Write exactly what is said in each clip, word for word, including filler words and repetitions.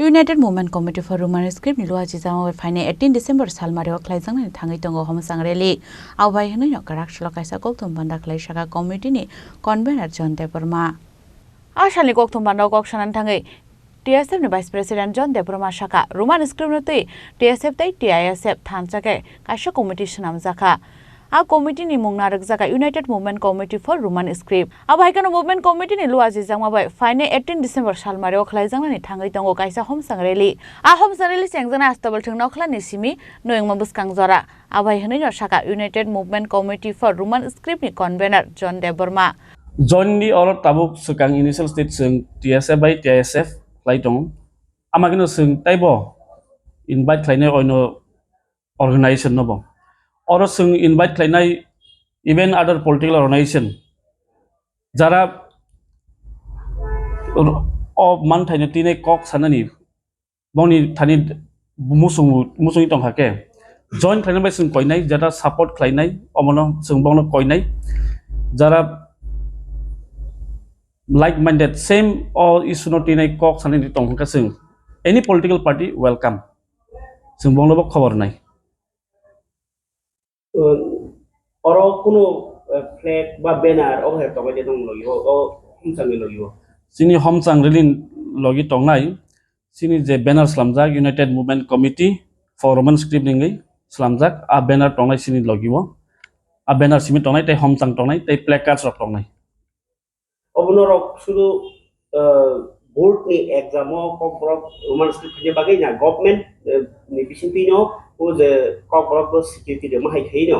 United Movement Committee for Roman Script ni luachi jama bai phainai eighteen December salmario khlaijaknani thangwi tongo homsang rally. Abo bai hwnwi no kwrak salo kaisa kokthum banda khlai saka committee ni convener John Debbarma. A salni kokthum banda kok sanani thangwi T S F ni Vice President John Debbarma saka Roman script no twi T S F tei T I S F thansa khe kaisa committee swnamjakha. A committee ni mung narwkjakha United Movement Committee for Roman Script. Abo hai kheno Movement Committee ni luachi jama bai phainai eighteen December salmario khlaijaknani thangwi tongo kaisa homsang rally. A homsang rally chengjaknai Astabal thwng Nokhla ni simi Noyengma bwskang jora. Abo hai hwnwi no saka United Movement Committee for Roman Script ni convener John Debbarma. John ni oro tabuk swkang initial stage chwng T S F bai T I S F khlai tongo. Ama kheno chwng taibo invite khlainai oino organization no bo. Oro chwng invite khlainai even other political organization jara o manthaino tinai kok sanani bongni thani musung musungwi tongkha khe join khlainai bai chwng koinai jara support khlainai omono chwng bongno koinai jara like minded same o issue no tinai kok sanani tongkha khe chwng any political party welcome chwng bongno bo khobor nai. Oro kuno flag ba banner o hai tongbai de tong logi o homchang ni logi o. Chini homchang rally logi tongnai chini je banner slamjak United Movement Committee for Roman Script hingwi slamjak a banner tongnai chini logi o. A banner simi tongnai tei homchang tongnai tei placards rok tongnai. Obo norok sudu board ni exam o kokborok Roman script khaina bagwi na government ni bisingtwi no o je kokborok no security de mahai khai no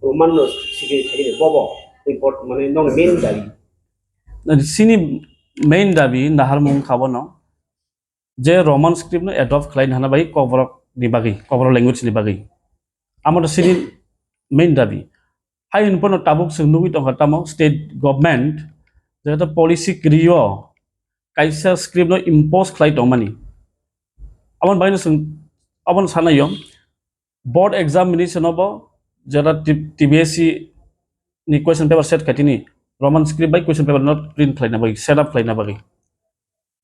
Roman no security khai no bobo important mane nong main dabi. Sini main dabi naharmung kha bono je Roman script no adopt khlai hana bai kokborok ni bagwi kokborok language ni bagwi amo sini main dabi. Hai hwnphano tabuk chwng nugwi tongkha tamo state government jehatu policy kwrwi o kaisa script no impose khlai tongmani. Aboni bagwi no chwng aboni sanaio board examination o bo jeta T B S C ni question paper set khaitini Roman script bai question paper no print khlaina bagwi set up khlaina bagwi.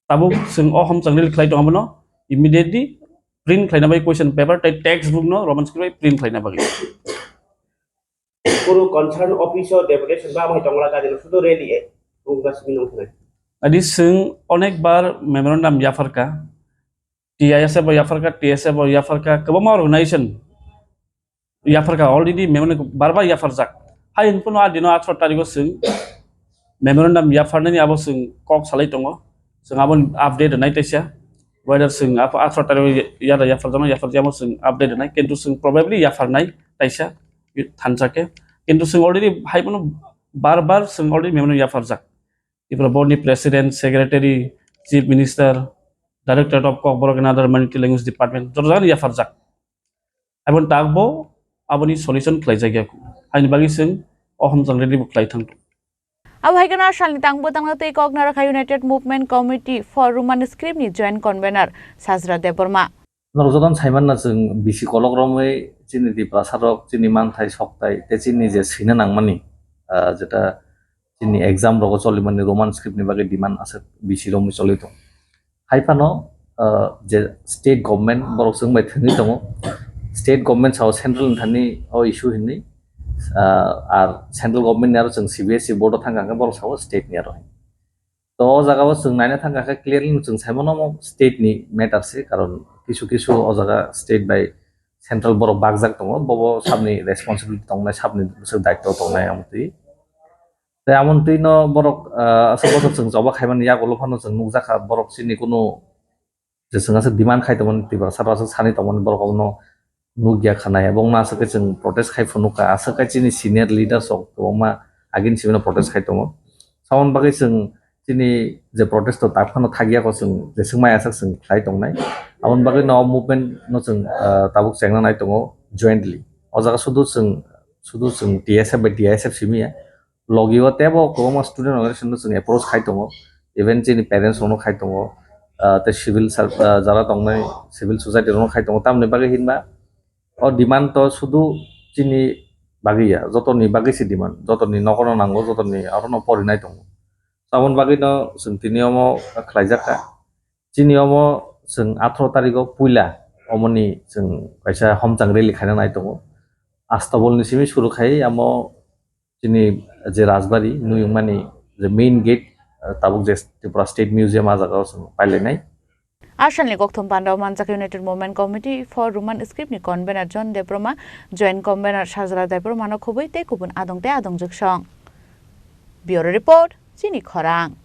Tabuk chwng o homchang rally khlai tong abono immediately print khlaina bai question paper tei text book no Roman script bai print khlaina bagwi. Kunu concern office o deputation ba amai tongla gari no sudo rally e. Bung gas minung khnai. Adi chwng onek bar memorandum yapharka, T I S F o yapharka, T S F o yapharka, kwbangma organization yapharka already memorandum barbar yapharjak. Hai hwnphano a dino atharo tarikh o chwng memorandum yapharnani abo chwng kok salai tongo. Chwng aboni update rwnai taisa. Whether chwng atharo tarikh o yada yapharjakno yapharjamo chwng update rwnai. Kintu chwng probably yapharnai taisa thansa khe. Kintu chwng already hai phano barbar chwng already memorandum yapharjak. Tripura board ni president, secretary, chief minister, directorate of Kokborok and other minority language department joto jagani yapharjak. Aboni takbo aboni solution khlaijakya kho. Haini bagwi chwng o homchang rally bo khlai thang. Abo hai kheno salni tangbo tangna tei kok narwkha United Movement Committee for Roman Script ni joint convener Sajra Debbarma. Norok jotono saimanna chwng bisi kolok romwi chini Tiprasa rok chini manthai soktai tei chini je swina nangmani, ah, jeta chini exam rogo cholimani Roman script ni bagwi demand aswk bisi romwi choli tongo. Hai phano, ah, je state government borok chwng bai thwngwi tongo. State government sao central ni thani o issue hinwi, ah, ar central government ni aro chwng C B S E board o thangkha hwnkhe borok sao state ni aro. To o jaga o chwng naina thangkha khe clearly chwng sai mano omo state ni matter se, karon kisu kisu o jaga state bai central borok bakjak tongo, bobo sabni responsibility tongnai, sabni bwswk daitw tongnai amtwi. Tei amtwi no borok, ah, aswk bosor chwng choba khaimani yagulo phano chwng nukjakha borok chini kunu je chwng aswk demand khai tongmani, Tiprasa rok aswk sani tongmani, borok abono nukya khanai. Abo wngma aswk khe chwng protest khai phunukha, aswk khe chini senior leaders rok kwbangma agini simi no protest khai tongo. Aboni bagwi chwng chini je protest o tak phano thakya kho, chwng jeswk mai aswk chwng khlai tongnai. Aboni bagwi no o movement no chwng, ah, tabuk chengna nai tongo jointly. O jaga sudu chwng, sudu chwng T S F bai T I S F simi ya. Logi o teibo kwbangma student organization no chwng approach khai tongo, even chini parents rok no khai tongo, ah, tei civil ser-, ah, jara tongnai civil society rok no khai tongo, tamoni bagwi hinba o demand to sudu chini bagwi ya, jotoni bagwi se demand, jotoni nogo no nango, jotoni aro no porinai tongo. Aboni bagwi no chwng tini omo khlaijak kha. Chini omo Chwng atharo tarigo puila omoni chwng kaisa homchang rally khaina nai tongo. Astabol ni simi suru khai amo chini je Rajbari nuyungmani je main gate, ah, tabuk je Tripura State Museum ah jagao chwng pailainai. Asalni kokthum pandao manjak United Movement Committee for Roman Script ni convener John Debbarma, joint convener Sajala Debbarma no khubui tei kubun adong tei adong jwksong. Bureau Report, Chini Khorang.